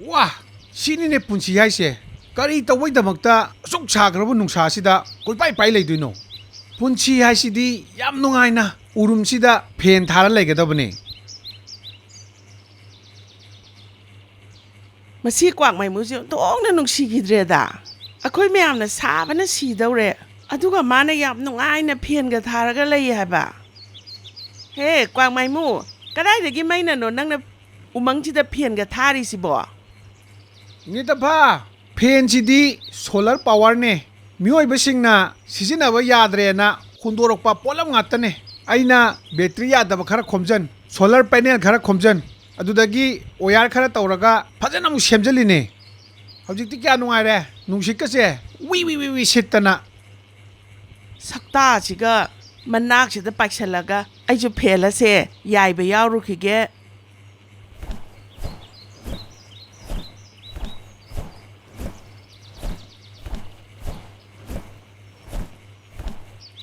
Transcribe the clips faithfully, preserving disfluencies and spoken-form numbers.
ꯋꯥ! ꯁꯤꯅꯤꯅꯦ ꯄꯨꯟꯁꯤ ꯍꯥꯏꯁꯦ꯫ ꯀꯔꯤ ꯇꯧꯕꯩꯗꯃꯛꯇ ꯑꯁꯨꯛ ꯁꯥꯈ꯭ꯔꯕ ꯅꯨꯡꯁꯥꯁꯤꯗ ꯀꯣꯏꯄꯥꯏ ꯄꯥꯏ ꯂꯩꯗꯣꯏꯅꯣ? ꯄꯨꯟꯁꯤ ꯍꯥꯏꯁꯤꯗꯤ ꯌꯥꯝ ꯅꯨꯡꯉꯥꯏꯅ ꯎꯔꯨꯝꯁꯤꯗ ꯐꯦꯟ ꯊꯥꯔ ꯂꯩꯒꯗꯕꯅꯦ꯫ ꯃꯁꯤ ꯀ꯭ꯋꯥꯛꯃꯩꯃꯨꯁꯦ ꯑꯣꯟꯊꯣꯛꯅ ꯅꯨꯡꯁꯤꯈꯤꯗ꯭ꯔꯦꯗ꯫ ꯑꯩꯈꯣꯏ ꯃꯌꯥꯝꯅ ꯁꯥꯕꯅ ꯁꯤꯗꯧꯔꯦ, ꯑꯗꯨꯒ ꯃꯥꯅ ꯌꯥꯝ ꯅꯨꯡꯉꯥꯏꯅ ꯐꯦꯟꯒ ꯊꯥꯔꯒ ꯂꯩ ꯍꯥꯏꯕ꯫ ꯍꯦ, ꯀ꯭ꯋꯥꯛꯃꯩꯃꯨ, ꯀꯗꯥꯏꯗꯒꯤ ꯃꯩꯅꯅꯣ ꯅꯪꯅ ꯎꯃꯪꯁꯤꯗ ꯐꯦꯟꯒ ꯊꯥꯔꯤꯁꯤꯕꯣ? ꯏꯅꯦ ꯇꯝꯐꯥ, ꯐꯦꯟꯁꯤꯗꯤ ꯁꯣꯂꯔ ꯄꯥꯋꯔꯅꯦ꯫ ꯃꯤꯑꯣꯏꯕꯁꯤꯡꯅ ꯁꯤꯖꯤꯟꯅꯕ ꯌꯥꯗ꯭ꯔꯦꯅ ꯍꯨꯟꯗꯣꯔꯛꯄ ꯄꯣꯠꯂꯝ ꯉꯥꯛꯇꯅꯦ꯫ ꯑꯩꯅ ꯕꯦꯇ꯭ꯔꯤ ꯌꯥꯗꯕ ꯈꯔ ꯈꯣꯝꯖꯟ, ꯁꯣꯂꯔ ꯄꯦꯅꯦꯜ ꯈꯔ ꯈꯣꯝꯖꯟ, ꯑꯗꯨꯗꯒꯤ ꯋꯥꯌꯔ ꯈꯔ ꯇꯧꯔꯒ ꯐꯖꯅ ꯑꯃꯨꯛ ꯁꯦꯝꯖꯤꯜꯂꯤꯅꯦ꯫ ꯍꯧꯖꯤꯛꯇꯤ ꯀꯌꯥ ꯅꯨꯡꯉꯥꯏꯔꯦ, ꯅꯨꯡꯁꯤꯠꯀꯁꯦ ꯋꯤ ꯋꯤ ꯋꯤ ꯋꯤ ꯁꯤꯠꯇꯅ꯫ ꯁꯛꯇꯥꯁꯤꯒ ꯃꯅꯥꯛꯁꯤꯗ ꯄꯥꯏꯁꯜꯂꯒ ꯑꯩꯁꯨ ꯐꯦꯜ ꯑꯁꯦ ꯌꯥꯏꯕ ꯌꯥꯎꯔꯨꯈꯤꯒꯦ꯫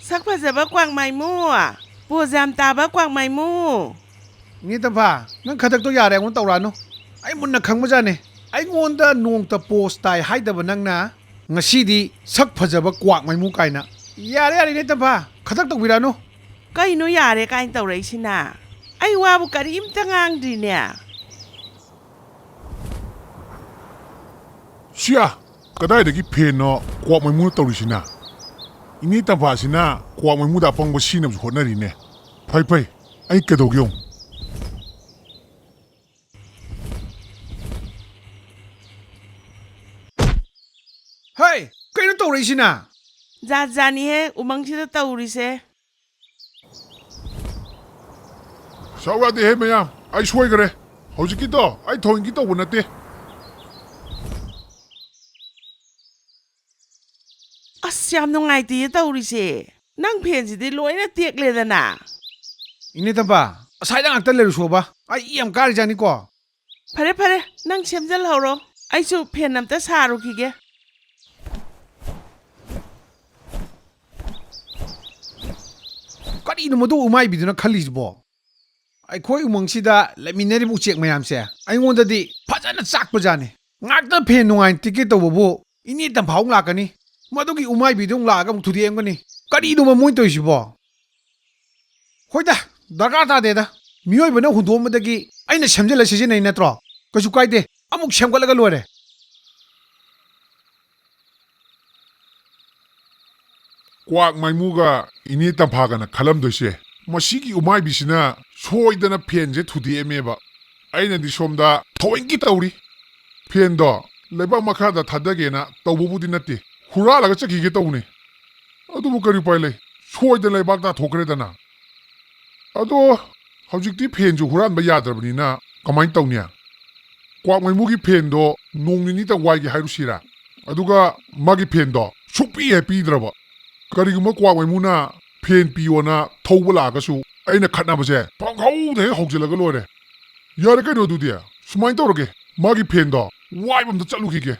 ꯁꯛ ꯐꯖꯕ ꯀ꯭ꯋꯥꯛꯃꯥꯏꯃꯨ, ꯄꯣꯖ ꯌꯥꯝ ꯇꯥꯕ ꯀ꯭ꯋꯥꯛꯃꯥꯏꯃꯨ꯫ ꯏꯅꯦ ꯇꯝꯐꯥ, ꯅꯪ ꯈꯗꯛꯇꯣ ꯌꯥꯔꯦ, ꯑꯩꯉꯣꯟꯗ ꯇꯧꯔꯛꯑꯅꯨ꯫ ꯑꯩ ꯃꯨꯟꯅ ꯈꯪꯕꯖꯥꯠꯅꯦ꯫ ꯑꯩꯉꯣꯟꯗ ꯅꯣꯡꯇ ꯄꯣꯁ ꯇꯥꯏ ꯍꯥꯏꯗꯕ ꯅꯪꯅ ꯉꯁꯤꯗꯤ ꯁꯛ ꯐꯖꯕ ꯀ꯭ꯋꯥꯛ ꯃꯥꯏꯃꯨ ꯀꯥꯏꯅ꯫ ꯌꯥꯔꯦ, ꯌꯥꯔꯦ, ꯏꯅꯦ ꯇꯝꯐꯥ, ꯈꯗꯛ ꯇꯧꯕꯤꯔꯛꯑꯅꯨ꯫ ꯀꯩꯅꯣ ꯌꯥꯔꯦ ꯀꯥꯏꯅ ꯇꯧꯔꯛꯏꯁꯤꯅ? ꯑꯩ ꯋꯥꯕꯨ ꯀꯔꯤꯝꯇ ꯉꯥꯡꯗ꯭ꯔꯤꯅꯦ꯫ ꯁꯤꯌꯥ, ꯀꯗꯥꯏꯗꯒꯤ ꯐꯦꯟꯅꯣ ꯀ꯭ꯋꯥꯛ ꯃꯥꯏꯃꯨꯅ ꯇꯧꯔꯤꯁꯤꯅ? ꯏꯅꯦ ꯇꯝꯐꯥꯁꯤꯅ ꯀ꯭ꯋꯥꯛ ꯃꯥꯏꯃꯨꯗ ꯑꯄꯪꯕ ꯁꯤꯅꯕꯁꯨ ꯍꯣꯠꯅꯔꯤꯅꯦ꯫ ꯐꯩ, ꯐꯩ, ꯑꯩ ꯀꯩꯗꯧꯒꯦ ꯌꯦꯡꯉꯨ꯫ ꯍꯩ, ꯀꯩꯅꯣ ꯇꯧꯔꯛꯏꯁꯤꯅ? ꯖꯥꯠ ꯖꯥꯠꯅꯤꯍꯦ ꯎꯃꯪꯁꯤꯗ ꯇꯧꯔꯤꯁꯦ꯫ ꯁꯥꯎ ꯌꯥꯗꯦꯍꯦ ꯃꯌꯥꯝ, ꯑꯩ ꯁꯣꯏꯈ꯭ꯔꯦ꯫ ꯍꯧꯖꯤꯛꯀꯤꯗꯣ ꯑꯩ ꯊꯑꯣꯏꯀꯤ ꯇꯧꯕ ꯅꯠꯇꯦ꯫ ꯑꯁ, ꯌꯥꯝ ꯅꯨꯡꯉꯥꯏꯇꯦꯌꯦ ꯇꯧꯔꯤꯁꯦ꯫ ꯅꯪ ꯐꯦꯟꯁꯤꯗꯤ ꯂꯣꯏꯅ ꯇꯦꯛꯂꯦꯗꯅ꯫ ꯏꯅꯦ ꯇꯝꯐꯥ, ꯑꯁꯥꯏꯗ ꯉꯥꯛꯇ ꯂꯩꯔꯨꯁꯣꯕ꯫ ꯑꯩ ꯏ ꯌꯥꯝ ꯀꯥꯔꯤꯖꯥꯠꯅꯤꯀꯣ꯫ ꯐꯔꯦ, ꯐꯔꯦ, ꯅꯪ ꯁꯦꯝꯖꯤꯜꯍꯧꯔꯣ꯫ ꯑꯩꯁꯨ ꯐꯦꯟ ꯑꯝꯇ ꯁꯥꯔꯨꯈꯤꯒꯦ꯫ ꯀꯔꯤꯅꯣ ꯃꯗꯨ ꯎꯃꯥꯏꯕꯤꯗꯨꯅ ꯈꯜꯂꯤꯁꯤꯕꯣ? ꯑꯩꯈꯣꯏ ꯎꯃꯪꯁꯤꯗ ꯂꯩꯃꯤꯟꯅꯔꯤꯕ ꯎꯆꯦꯛ ꯃꯌꯥꯝꯁꯦ ꯑꯩꯉꯣꯟꯗꯗꯤ ꯐꯖꯅ ꯆꯥꯛꯄꯖꯥꯠꯅꯤ꯫ ꯉꯥꯛꯇ ꯐꯦꯟ ꯅꯨꯡꯉꯥꯏꯅ ꯇꯤꯛꯀꯦ ꯇꯧꯕꯕꯨ ꯏꯅꯦ ꯇꯝꯐꯥ ꯑꯃꯨꯛ ꯂꯥꯛꯀꯅꯤ꯫ ꯃꯗꯨꯒꯤ ꯎꯃꯥꯏꯕꯤꯗꯨ ꯑꯃꯨꯛ ꯂꯥꯛꯑꯒ ꯑꯃꯨꯛ ꯊꯨꯗꯦꯛꯑꯝꯒꯅꯤ꯫ ꯀꯔꯤꯅꯣꯕ ꯃꯣꯏ ꯇꯧꯔꯤꯁꯤꯕꯣ? ꯍꯣꯏꯗ, ꯗꯔꯀꯥꯔ ꯇꯥꯗꯦꯗ꯫ ꯃꯤꯑꯣꯏꯕꯅ ꯍꯨꯟꯗꯣꯛꯑꯝꯕꯗꯒꯤ ꯑꯩꯅ ꯁꯦꯝꯖꯤꯜꯂ ꯁꯤꯖꯤꯟꯅꯩ ꯅꯠꯇ꯭ꯔꯣ? ꯀꯩꯁꯨ ꯀꯥꯏꯗꯦ, ꯑꯃꯨꯛ ꯁꯦꯝꯒꯠꯂꯒ ꯂꯣꯏꯔꯦ꯫ ꯀ꯭ꯋꯥꯛ ꯃꯥꯏꯃꯨꯒ ꯏꯅꯦ ꯇꯝꯐꯥꯒꯅ ꯈꯜꯂꯝꯗꯣꯏꯁꯦ, "ꯃꯁꯤꯒꯤ ꯎꯃꯥꯏꯕꯤꯁꯤꯅ ꯁꯣꯏꯗꯅ ꯐꯦꯟꯁꯦ ꯊꯨꯗꯦꯛꯑꯝꯃꯦꯕ꯫ ꯑꯩꯅꯗꯤ ꯁꯣꯝꯗ ꯊꯑꯣꯏꯀꯤ ꯇꯧꯔꯤ꯫ ꯐꯦꯟꯗꯣ ꯂꯩꯕꯥꯛ ꯃꯈꯥꯗ ꯊꯥꯗꯒꯦꯅ ꯇꯧꯕꯕꯨꯗꯤ ꯅꯠꯇꯦ, ꯍꯨꯔꯥꯜꯂꯒ ꯆꯠꯈꯤꯒꯦ ꯇꯧꯕꯅꯤ꯫ ꯑꯗꯨꯕꯨ ꯀꯔꯤ ꯎꯄꯥꯏ ꯂꯩ? ꯁꯣꯏꯗꯅ ꯂꯩꯕꯥꯛ ꯇꯥꯊꯣꯛꯈ꯭ꯔꯦꯗꯅ꯫ ꯑꯗꯣ ꯍꯧꯖꯤꯛꯇꯤ ꯐꯦꯟꯁꯨ ꯍꯨꯔꯥꯟꯕ ꯌꯥꯗ꯭ꯔꯕꯅꯤꯅ ꯀꯃꯥꯏꯅ ꯇꯧꯅꯤ? ꯀ꯭ꯋꯥꯛ ꯃꯩꯃꯨꯒꯤ ꯐꯦꯟꯗꯣ ꯅꯣꯡ ꯅꯤꯅꯤꯇ ꯋꯥꯏꯒꯦ ꯍꯥꯏꯔꯨꯁꯤꯔꯥ? ꯑꯗꯨꯒ ꯃꯥꯒꯤ ꯐꯦꯟꯗꯣ ꯁꯨꯡꯄꯤ ꯍꯦꯛ ꯄꯤꯗ꯭ꯔꯕ꯫ ꯀꯔꯤꯒꯨꯝꯕ ꯀ꯭ꯋꯥꯛ ꯃꯩꯃꯨꯅ ꯐꯦꯟ ꯄꯤꯌꯣꯅ ꯊꯧꯕ ꯂꯥꯛꯑꯒꯁꯨ ꯑꯩꯅ ꯈꯠꯅꯕꯁꯦ ꯄꯪꯍꯧꯗ ꯍꯦꯛ ꯍꯧꯖꯤꯜꯂꯒ ꯂꯣꯏꯔꯦ꯫ ꯌꯥꯔꯦ ꯀꯩꯅꯣ ꯑꯗꯨꯗꯤ, ꯁꯨꯃꯥꯏꯅ ꯇꯧꯔꯒꯦ, ꯃꯥꯒꯤ ꯐꯦꯟꯗꯣ ꯋꯥꯏꯕ ꯑꯝꯇ ꯆꯠꯂꯨꯈꯤꯒꯦ꯫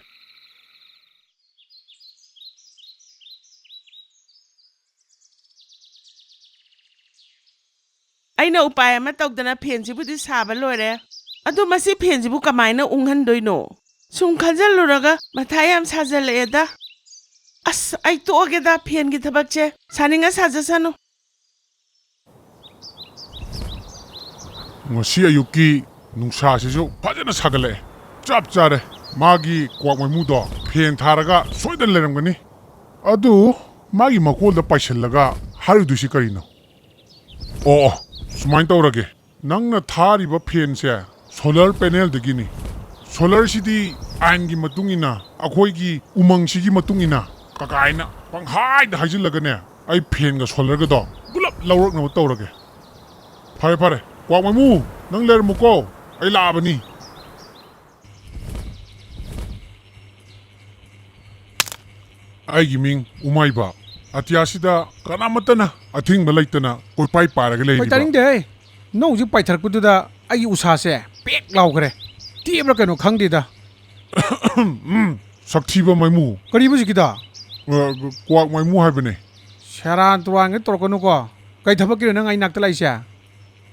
ꯑꯩꯅ ꯎꯄꯥꯏ ꯑꯃ ꯇꯧꯗꯅ ꯐꯦꯟꯁꯤꯕꯨꯗꯤ ꯁꯥꯕ ꯂꯣꯏꯔꯦ꯫ ꯑꯗꯨ ꯃꯁꯤ ꯐꯦꯟꯁꯤꯕꯨ ꯀꯃꯥꯏꯅ ꯎꯪꯍꯟꯗꯣꯏꯅꯣ? ꯁꯨꯝ ꯈꯟꯖꯜꯂꯨꯔꯒ ꯃꯊꯥ ꯌꯥꯝ ꯁꯥꯖꯜꯂꯛꯑꯦꯗ꯫ ꯑꯁ, ꯑꯩ ꯇꯣꯛꯑꯒꯦꯗ ꯐꯦꯟꯒꯤ ꯊꯕꯛꯁꯦ꯫ ꯁꯥꯅꯤꯡꯉ ꯁꯥꯖꯁꯅꯨ꯫ ꯉꯁꯤ ꯑꯌꯨꯛꯀꯤ ꯅꯨꯡꯁꯥꯁꯤꯁꯨ ꯐꯖꯅ ꯁꯥꯒꯠꯂꯛꯑꯦ꯫ ꯆꯞ ꯆꯥꯔꯦ꯫ ꯃꯥꯒꯤ ꯀ꯭ꯋꯥꯛ ꯃꯩꯃꯨꯗꯣ ꯐꯦꯟ ꯊꯥꯔꯒ ꯁꯣꯏꯗꯅ ꯂꯩꯔꯝꯒꯅꯤ꯫ ꯑꯗꯨ ꯃꯥꯒꯤ ꯃꯀꯣꯜꯗ ꯄꯥꯏꯁꯤꯜꯂꯒ ꯍꯥꯏꯔꯨꯗꯣꯏꯁꯤ ꯀꯔꯤꯅꯣ? ꯑꯣ, ꯑꯣ, ꯁꯨꯃꯥꯏꯅ ꯇꯧꯔꯒꯦ꯫ ꯅꯪꯅ ꯊꯥꯔꯤꯕ ꯐꯦꯟꯁꯦ solar panelꯗꯒꯤꯅꯤ꯫ Solarꯁꯤꯗꯤ ꯑꯥꯏꯟꯒꯤ ꯃꯇꯨꯡ ꯏꯟꯅ, ꯑꯩꯈꯣꯏꯒꯤ ꯎꯃꯪꯁꯤꯒꯤ ꯃꯇꯨꯡ ꯏꯟꯅ ꯀꯀꯥꯏꯅ ꯄꯪꯍꯥꯏꯗ ꯍꯥꯏꯖꯤꯜꯂꯒꯅꯦ, ꯑꯩ ꯐꯦꯟꯒ solarꯒꯗꯣ ꯄꯨꯂꯞ ꯂꯧꯔꯛꯅꯕ ꯇꯧꯔꯒꯦ꯫ ꯐꯔꯦ, ꯐꯔꯦ꯫ ꯀ꯭ꯋꯥꯛ ꯃꯩꯃꯨ, ꯅꯪ ꯂꯩꯔꯝꯃꯨꯀꯣ꯫ ꯑꯩ ꯂꯥꯛꯑꯕꯅꯤ꯫ ꯑꯩꯒꯤ ꯃꯤꯡ ꯎꯃꯥꯏꯕ꯫ ꯑꯇꯤꯌꯥꯁꯤꯗ ꯀꯅꯥꯃꯠꯇꯅ ꯑꯊꯤꯡꯕ ꯂꯩꯇꯅ ꯀꯣꯏꯄꯥꯏ ꯄꯥꯏꯔꯒ ꯍꯣꯏ, ꯂꯩꯔꯤꯕ꯫ ꯇꯥꯅꯤꯡꯗꯦꯍꯦ꯫ ꯅꯪ ꯍꯧꯖꯤꯛ ꯄꯥꯏꯊꯔꯛꯄꯗꯨꯗ ꯑꯩꯒꯤ ꯎꯁꯥꯁꯦ ꯄꯦꯛ ꯂꯥꯎꯈ꯭ꯔꯦ꯫ ꯇꯦꯛꯑꯕ꯭ꯔꯥ ꯀꯩꯅꯣ ꯈꯪꯗꯦꯗ꯫ ꯎꯝ, ꯁꯛꯊꯤꯕ ꯃꯩꯃꯨ꯫ ꯀꯔꯤꯕ ꯍꯧꯖꯤꯛꯀꯤꯗꯣ? ꯑ, ꯀ꯭ꯋꯥꯛ ꯃꯩꯃꯨ ꯍꯥꯏꯕꯅꯦ꯫ ꯁꯦꯔꯥꯟ ꯇꯨꯔꯥꯟꯒ ꯇꯧꯔꯛꯀꯅꯨꯀꯣ꯫ ꯀꯩ ꯊꯕꯛꯀꯤꯅꯣ ꯅꯪ ꯑꯩ ꯅꯥꯛꯇ ꯂꯥꯛꯏꯁꯦ?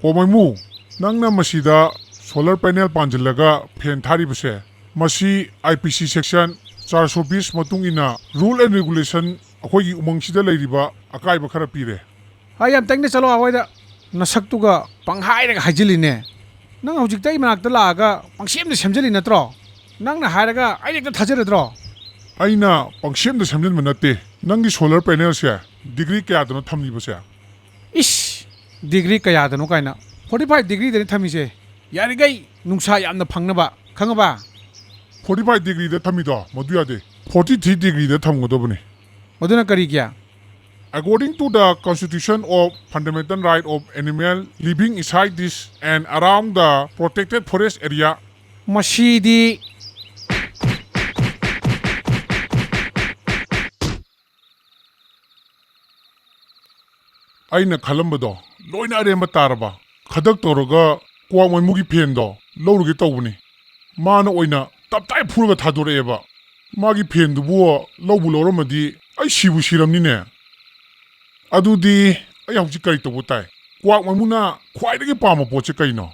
ꯀ꯭ꯋꯥꯛꯃꯩꯃꯨ, ꯅꯪꯅ ꯃꯁꯤꯗ solar panel ꯄꯥꯟꯁꯤꯜꯂꯒ fan ꯊꯥꯔꯤꯕꯁꯦ, ꯃꯁꯤ I P C section ꯆꯥꯔ ꯁꯣ ꯕꯤꯁ ꯃꯇꯨꯡ ꯏꯟꯅ rule and regulation ꯑꯩꯈꯣꯏꯒꯤ ꯎꯃꯪꯁꯤꯗ ꯂꯩꯔꯤꯕ ꯑꯀꯥꯏꯕ ꯈꯔ ꯄꯤꯔꯦ꯫ ꯑꯩ ꯌꯥꯝ ꯇꯪꯅ ꯆꯠꯂꯣ ꯑꯋꯥꯏꯗ꯫ ꯅꯁꯛꯇꯨꯒ ꯄꯪꯍꯥꯏꯔꯒ ꯍꯥꯏꯖꯤꯜꯂꯤꯅꯦ꯫ ꯅꯪ ꯍꯧꯖꯤꯛꯇ ꯑꯩ ꯃꯅꯥꯛꯇ ꯂꯥꯛꯑꯒ ꯄꯪꯁꯦꯝꯗ ꯁꯦꯝꯖꯤꯜꯂꯤ ꯅꯠꯇ꯭ꯔꯣ? ꯅꯪꯅ ꯍꯥꯏꯔꯒ ꯑꯩꯅ ꯍꯦꯛꯇ ꯊꯥꯖꯔꯗ꯭ꯔꯣ? ꯑꯩꯅ ꯄꯪꯁꯦꯝꯗ ꯁꯦꯝꯖꯤꯟꯕ ꯅꯠꯇꯦ꯫ ꯅꯪꯒꯤ solar panelꯁꯦ degree ꯀꯌꯥꯗꯅꯣ ꯊꯝꯂꯤꯕꯁꯦ? ꯏꯁ! Degree ꯀꯌꯥꯗꯅꯣ ꯀꯥꯏꯅ꯫ Forty five degreeꯗꯅꯤ ꯊꯝꯃꯤꯁꯦ꯫ ꯌꯥꯔꯤꯈꯩ ꯅꯨꯡꯁꯥ ꯌꯥꯝꯅ ꯐꯪꯅꯕ, ꯈꯪꯉꯕ? Forty five degreeꯗ ꯊꯝꯃꯤꯗꯣ ꯃꯗꯨ ꯌꯥꯗꯦ꯫ Forty three degreeꯗ ꯊꯝꯒꯗꯕꯅꯤ꯫ ꯃꯗꯨꯅ ꯀꯔꯤꯒꯤ? According to the Constitution of Fundamental Right of Animal Living Inside This and Around the Protected Forest Area, ꯃꯁꯤꯗꯤ ꯑꯩꯅ ꯈꯜꯂꯝꯕꯗꯣ ꯂꯣꯏꯅ ꯑꯔꯦꯝꯕ ꯇꯥꯔꯕ꯫ ꯈꯗꯛ ꯇꯧꯔꯒ ꯀ꯭ꯋꯥꯛ ꯃꯩꯃꯨꯒꯤ fanꯗꯣ ꯂꯧꯔꯨꯒꯦ ꯇꯧꯕꯅꯤ꯫ ꯃꯥꯅ ꯑꯣꯏꯅ ꯇꯞꯇꯥꯏ ꯐꯨꯔꯒ ꯊꯥꯗꯣꯔꯛꯑꯦꯕ꯫ ꯃꯥꯒꯤ fanꯗꯨꯕꯨ ꯂꯧꯕꯨ ꯂꯧꯔꯝꯃꯗꯤ ꯑꯩ ꯁꯤꯕꯨ ꯁꯤꯔꯝꯅꯤꯅꯦ꯫ ꯑꯗꯨꯗꯤ ꯑꯩ ꯍꯧꯖꯤꯛ ꯀꯔꯤ ꯇꯧꯕ ꯇꯥꯏ? ꯀ꯭ꯋꯥꯛ ꯃꯩꯃꯨꯅ ꯈ꯭ꯋꯥꯏꯗꯒꯤ ꯄꯥꯝꯕ ꯄꯣꯠꯁꯦ ꯀꯩꯅꯣ?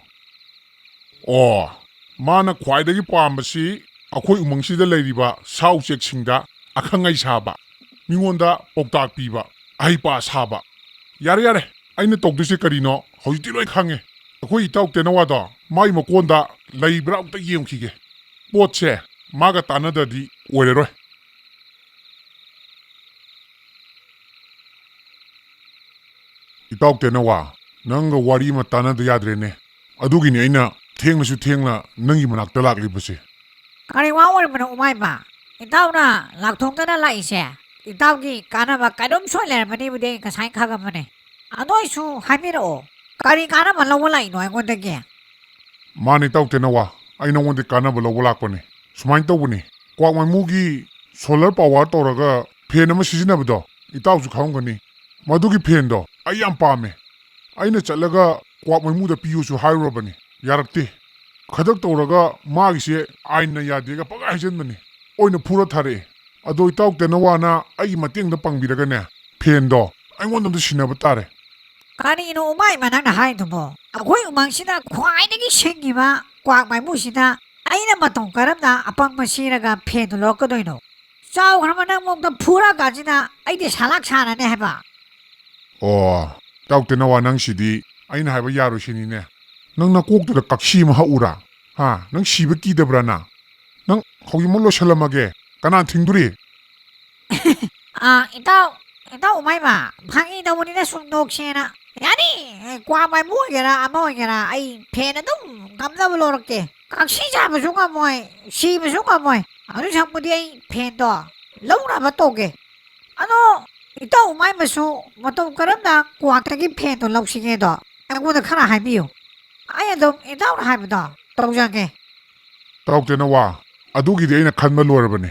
ꯑꯣ, ꯃꯥꯅ ꯈ꯭ꯋꯥꯏꯗꯒꯤ ꯄꯥꯝꯕꯁꯤ ꯑꯩꯈꯣꯏ ꯎꯃꯪꯁꯤꯗ ꯂꯩꯔꯤꯕ ꯁꯥ ꯎꯆꯦꯛꯁꯤꯡꯗ ꯑꯈꯪ ꯑꯍꯩ ꯁꯥꯕ, ꯃꯤꯉꯣꯟꯗ ꯄꯥꯎꯇꯥꯛ ꯄꯤꯕ, ꯑꯍꯩꯄꯥ ꯁꯥꯕ꯫ ꯌꯥꯔꯦ, ꯌꯥꯔꯦ, ꯑꯩꯅ ꯇꯧꯗꯣꯏꯁꯦ ꯀꯔꯤꯅꯣ ꯍꯧꯖꯤꯛꯇꯤ ꯂꯣꯏ ꯈꯪꯉꯦ꯫ ꯑꯩꯈꯣꯏ ꯏꯇꯥꯎ ꯇꯦꯅꯋꯥꯗꯣ ꯃꯥꯒꯤ ꯃꯀꯣꯟꯗ ꯂꯩꯕ꯭ꯔꯥ ꯑꯃꯨꯛꯇ ꯌꯦꯡꯈꯤꯒꯦ꯫ ꯄꯣꯠꯁꯦ ꯃꯥꯒ ꯇꯥꯟꯅꯗ꯭ꯔꯗꯤ ꯑꯣꯏꯔꯔꯣꯏ꯫ ꯏꯇꯥꯎ ꯇꯦꯅꯋꯥ, ꯅꯪꯒ ꯋꯥꯔꯤ ꯑꯃ ꯇꯥꯟꯅꯗ ꯌꯥꯗ꯭ꯔꯦꯅꯦ꯫ ꯑꯗꯨꯒꯤꯅꯤ ꯑꯩꯅ ꯊꯦꯡꯂꯁꯨ ꯊꯦꯡꯅ ꯅꯪꯒꯤ ꯃꯅꯥꯛꯇ ꯂꯥꯛꯂꯤꯕꯁꯦ꯫ ꯀꯔꯤ ꯋꯥ ꯑꯣꯏꯔꯕꯅꯣ, ꯎꯃꯥꯏꯕ? ꯏꯇꯥꯎꯅ ꯂꯥꯛꯊꯣꯛꯇꯅ ꯂꯥꯛꯏꯁꯦ? ꯏꯇꯥꯎꯒꯤ ꯀꯥꯟꯅꯕ ꯀꯩꯅꯣꯝ ꯁꯣꯏ ꯂꯩꯔꯝꯃꯅꯤꯕꯨꯗꯤ ꯑꯩ ꯉꯁꯥꯏ ꯈꯪꯉꯝꯕꯅꯦ꯫ ꯑꯗꯨ ꯑꯣꯏꯁꯨ ꯍꯥꯏꯕꯤꯔꯛꯑꯣ, ꯀꯔꯤ ꯀꯥꯟꯅꯕ ꯂꯧꯕ ꯂꯥꯛꯏꯅꯣ ꯑꯩꯉꯣꯟꯗꯒꯤ? ꯃꯥꯅꯤ, ꯏꯇꯥꯎ ꯇꯦꯅꯋꯥ, ꯑꯩ ꯅꯉꯣꯟꯗ ꯀꯥꯟꯅꯕ ꯂꯧꯕ ꯂꯥꯛꯄꯅꯤ꯫ ꯁꯨꯃꯥꯏꯅ ꯇꯧꯕꯅꯤ, ꯀ꯭ꯋꯥꯛ ꯃꯩꯃꯨꯒꯤ solar power ꯇꯧꯔꯒ fan ꯑꯃ ꯁꯤꯖꯤꯟꯅꯕꯗꯣ ꯏꯇꯥꯎꯁꯨ ꯈꯪꯉꯝꯒꯅꯤ꯫ ꯃꯗꯨꯒꯤ fanꯗꯣ ꯑꯩ ꯌꯥꯝ ꯄꯥꯝꯃꯦ꯫ ꯑꯩꯅ ꯆꯠꯂꯒ ꯀ꯭ꯋꯥꯛ ꯃꯩꯃꯨꯗ ꯄꯤꯌꯨꯁꯨ ꯍꯥꯏꯔꯨꯔꯕꯅꯤ, ꯌꯥꯔꯛꯇꯦ꯫ ꯈꯗꯛ ꯇꯧꯔꯒ ꯃꯥꯒꯤꯁꯦ ꯑꯥꯏꯟꯅ ꯌꯥꯗꯦꯒ ꯄꯪꯍꯥꯏ ꯍꯥꯏꯖꯟꯕꯅꯤ꯫ ꯑꯣꯏꯅ ꯐꯨꯔ ꯊꯥꯔꯛꯑꯦ꯫ ꯑꯗꯣ ꯏꯇꯥꯎ ꯇꯦꯅꯋꯥꯅ ꯑꯩꯒꯤ ꯃꯇꯦꯡꯗ ꯄꯥꯡꯕꯤꯔꯒꯅꯦ, fanꯗꯣ ꯑꯩꯉꯣꯟꯗ ꯑꯝꯇ ꯁꯤꯟꯅꯕ ꯇꯥꯔꯦ꯫ ꯀꯔꯤꯅꯣ ꯎꯃꯥꯏꯃ ꯅꯪꯅ ꯍꯥꯏꯗꯨꯕꯣ? ꯑꯩꯈꯣꯏ ꯎꯃꯪꯁꯤꯗ ꯈ꯭ꯋꯥꯏꯗꯒꯤ ꯁꯤꯡꯉꯤꯕ ꯀ꯭ꯋꯥꯛ ꯃꯥꯏꯃꯨꯁꯤꯗ ꯑꯩꯅ ꯃꯇꯧ ꯀꯔꯝꯅ ꯑꯄꯪꯕ ꯁꯤꯔꯒ ꯐꯦꯟꯗꯨ ꯂꯧꯔꯛꯀꯗꯣꯏꯅꯣ? ꯆꯥꯎꯈ꯭ꯔꯕ ꯅꯪ ꯃꯣꯛꯇ ꯐꯨꯔꯛꯑꯀꯥꯟꯁꯤꯗ ꯑꯩꯗꯤ ꯁꯂꯥꯛ ꯁꯥꯔꯅꯤ ꯍꯥꯏꯕ꯫ ꯑꯣ, ꯏꯇꯥꯎ ꯇꯦꯅꯋꯥ, ꯅꯪꯁꯤꯗꯤ ꯑꯩꯅ ꯍꯥꯏꯕ ꯌꯥꯔꯣꯏ ꯁꯤꯅꯤꯅꯦ꯫ ꯅꯪ ꯅꯀꯣꯛꯇꯨꯗ ꯀꯛꯁꯤ ꯑꯃ ꯍꯛꯎꯔꯥ? ꯍꯥ? ꯅꯪ ꯁꯤꯕ ꯀꯤꯗꯕ꯭ꯔꯥ ꯅꯪ? ꯅꯪ ꯍꯧꯖꯤꯛꯃꯛ ꯂꯣꯏꯁꯜꯂꯝꯃꯒꯦ꯫ ꯀꯅꯥ ꯊꯤꯡꯗꯣꯔꯤ? ꯑꯥ, ꯏꯇꯥꯎ, ꯏꯇꯥꯎ ꯎꯃꯥꯏꯃ, ꯐꯥꯒꯤ ꯇꯧꯕꯅꯤꯗ ꯁꯨꯝ ꯅꯣꯛꯁꯦꯅ꯫ ꯌꯥꯅꯤ, ꯀ꯭ꯋꯥꯛ ꯃꯥꯏꯃꯨ ꯑꯣꯏꯒꯦꯔꯥ ꯑꯃ ꯑꯣꯏꯒꯦꯔꯥ, ꯑꯩ ꯐꯦꯟ ꯑꯗꯨꯝ ꯉꯝꯅꯕ ꯂꯧꯔꯛꯀꯦ꯫ ꯀꯛꯁꯤ ꯆꯥꯕꯁꯨ ꯉꯝꯃꯣꯏ, ꯁꯤꯕꯁꯨ ꯉꯝꯃꯣꯏ꯫ ꯑꯗꯨ ꯁꯛꯄꯨꯗꯤ ꯑꯩ ꯐꯦꯟꯗꯣ ꯂꯧꯅꯕ ꯇꯧꯒꯦ꯫ ꯑꯗꯣ ꯏꯇꯥꯎ ꯎꯃꯥꯏꯃꯁꯨ ꯃꯇꯧ ꯀꯔꯝꯅ ꯀ꯭ꯋꯥꯛꯇꯒꯤ ꯐꯦꯟꯗꯣ ꯂꯧꯁꯤꯒꯦꯗꯣ ꯑꯩꯉꯣꯟꯗ ꯈꯔ ꯍꯥꯏꯕꯤꯌꯨ꯫ ꯑꯩ ꯑꯗꯨꯝ ꯏꯇꯥꯎꯅ ꯍꯥꯏꯕꯗꯣ ꯇꯧꯖꯒꯦ꯫ ꯏꯇꯥꯎ ꯇꯦꯅꯋꯥ, ꯑꯗꯨꯒꯤꯗꯤ ꯑꯩꯅ ꯈꯟꯕ ꯂꯣꯏꯔꯕꯅꯤ꯫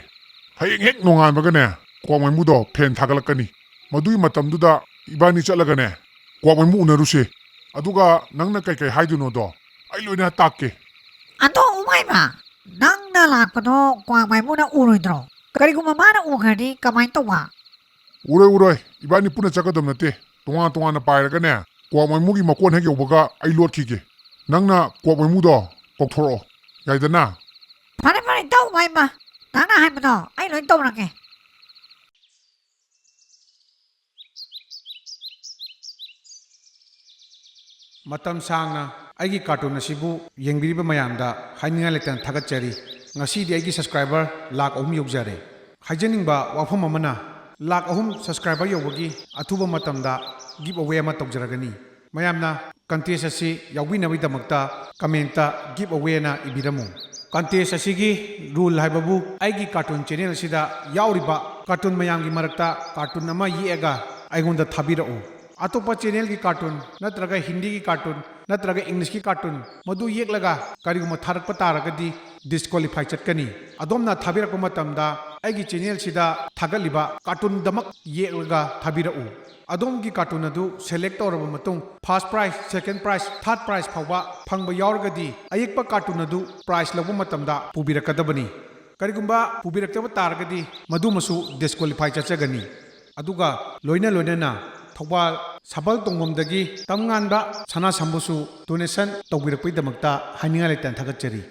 ꯍꯌꯦꯡ ꯍꯦꯛ ꯅꯣꯡꯉꯥꯟꯕꯒꯅꯦ, ꯀ꯭ꯋꯥꯛ ꯃꯥꯏꯃꯨꯗꯣ ꯐꯦꯟ ꯊꯥꯒꯠꯂꯛꯀꯅꯤ꯫ ꯃꯗꯨꯒꯤ ꯃꯇꯝꯗꯨꯗ ꯏꯕꯥꯅꯤ ꯆꯠꯂꯒꯅꯦ, ꯀ꯭ꯋꯥꯛ ꯃꯥꯏꯃꯨ ꯎꯅꯔꯨꯁꯦ꯫ ꯑꯗꯨꯒ ꯅꯪꯅ ꯀꯩꯀꯩ ꯍꯥꯏꯗꯣꯏꯅꯣꯗꯣ ꯑꯩ ꯂꯣꯏꯅ ꯇꯥꯛꯀꯦ꯫ ꯑꯗꯣ ꯎꯃꯥꯏꯃ, ꯅꯪꯅ ꯂꯥꯛꯄꯗꯣ ꯀ꯭ꯋꯥꯛ ꯃꯥꯏꯃꯨꯅ ꯎꯔꯣꯏꯗ꯭ꯔꯣ? ꯀꯔꯤꯒꯨꯝꯕ ꯃꯥꯅ ꯎꯈ꯭ꯔꯗꯤ ꯀꯃꯥꯏꯅ ꯇꯧꯕ? ꯎꯔꯣꯏ, ꯎꯔꯣꯏ꯫ ꯏꯕꯥꯅꯤ ꯄꯨꯟꯅ ꯆꯠꯀꯗꯕ ꯅꯠꯇꯦ꯫ ꯇꯣꯉꯥꯟ ꯇꯣꯉꯥꯟꯅ ꯄꯥꯏꯔꯒꯅꯦ, ꯀ꯭ꯋꯥꯛ ꯃꯥꯏꯃꯨꯒꯤ ꯃꯀꯣꯟ ꯍꯦꯛ ꯌꯧꯕꯒ ꯑꯩ ꯂꯣꯠꯈꯤꯒꯦ꯫ ꯅꯪꯅ ꯀ꯭ꯋꯥꯛ ꯃꯥꯏꯃꯨꯗꯣ ꯀꯧꯊꯣꯔꯛꯑꯣ꯫ ꯌꯥꯏꯗꯅ? ꯐꯔꯦ, ꯐꯔꯦ, ꯏꯇꯥꯎ ꯎꯃꯥꯏꯃ꯫ ꯅꯪꯅ ꯍꯥꯏꯕꯗꯣ ꯑꯩ ꯂꯣꯏ ꯇꯧꯔꯒꯦ꯫ ꯃꯇꯝ ꯁꯥꯡꯅ ꯑꯩꯒꯤ cartoon ꯑꯁꯤꯕꯨ ꯌꯦꯡꯕꯤꯔꯤꯕ ꯃꯌꯥꯝꯗ ꯍꯥꯏꯅꯤꯡꯉꯥꯏ ꯂꯩꯇꯅ ꯊꯥꯒꯠꯆꯔꯤ꯫ ꯉꯁꯤꯗꯤ ꯑꯩꯒꯤ subscriber ꯂꯥꯈ ꯑꯍꯨꯝ ꯌꯧꯖꯔꯦ꯫ ꯍꯥꯏꯖꯅꯤꯡꯕ ꯋꯥꯐꯝ ꯑꯃꯅ, ꯂꯥꯈ ꯑꯍꯨꯝ subscriber ꯌꯧꯕꯒꯤ ꯑꯊꯨꯕ ꯃꯇꯝꯗ give away ꯑꯃ ꯇꯧꯖꯔꯒꯅꯤ꯫ ꯃꯌꯥꯝꯅ contest ꯑꯁꯤ ꯌꯥꯎꯕꯤꯅꯕꯒꯤꯗꯃꯛꯇ comment ꯇ give away ꯑꯅ ꯏꯕꯤꯔꯝꯃꯨ꯫ Contest ꯑꯁꯤꯒꯤ rule ꯍꯥꯏꯕꯕꯨ ꯑꯩꯒꯤ cartoon channel ꯑꯁꯤꯗ ꯌꯥꯎꯔꯤꯕ cartoon ꯃꯌꯥꯝꯒꯤ ꯃꯔꯛꯇ cartoon ꯑꯃ ꯌꯦꯛꯑꯒ ꯑꯩꯉꯣꯟꯗ ꯊꯥꯕꯤꯔꯛꯎ꯫ ꯑꯇꯣꯞꯄ channel ꯒꯤ cartoon ꯅꯠꯇ꯭ꯔꯒ ꯍꯤꯟꯗꯤꯒꯤ cartoon ꯅꯠꯇ꯭ꯔꯒ English ꯀꯤ cartoon ꯃꯗꯨ ꯌꯦꯛꯂꯒ ꯀꯔꯤꯒꯨꯝꯕ ꯊꯥꯔꯛꯄ ꯇꯥꯔꯒꯗꯤ disqualify ꯆꯠꯀꯅꯤ꯫ ꯑꯗꯣꯝꯅ ꯊꯥꯕꯤꯔꯛꯄ ꯃꯇꯝꯗ ꯑꯩꯒꯤ channel ꯁꯤꯗ ꯊꯥꯒꯠꯂꯤꯕ cartoon ꯗꯃꯛ ꯌꯦꯛꯂꯒ ꯊꯥꯕꯤꯔꯛꯎ꯫ ꯑꯗꯣꯝꯒꯤ cartoon ꯑꯗꯨ select ꯇꯧꯔꯕ ꯃꯇꯨꯡ first prize, second prize, third prize ꯐꯥꯎꯕ ꯐꯪꯕ ꯌꯥꯎꯔꯒꯗꯤ ꯑꯌꯦꯛꯄ cartoon ꯑꯗꯨ prize ꯂꯧꯕ ꯃꯇꯝꯗ ꯄꯨꯕꯤꯔꯛꯀꯗꯕꯅꯤ꯫ ꯀꯔꯤꯒꯨꯝꯕ ꯄꯨꯕꯤꯔꯛꯇꯕ ꯇꯥꯔꯒꯗꯤ ꯃꯗꯨꯃꯁꯨ disqualify ꯆꯠꯆꯒꯅꯤ꯫ ꯑꯗꯨꯒ ꯂꯣꯏꯅ ꯂꯣꯏꯅꯅ ꯊꯧꯕꯥꯜ ꯁꯥꯕꯜ ꯇꯣꯡꯐꯝꯗꯒꯤ ꯇꯝꯉꯥꯟꯕ ꯁꯅꯥ ꯁꯥꯃꯨꯁꯨ ꯗꯣꯅꯦꯁꯟ ꯇꯧꯕꯤꯔꯛꯄꯒꯤꯗꯃꯛꯇ ꯍꯥꯏꯅꯤꯡꯉꯥꯏ ꯂꯩꯇꯅ ꯊꯥꯒꯠꯆꯔꯤ꯫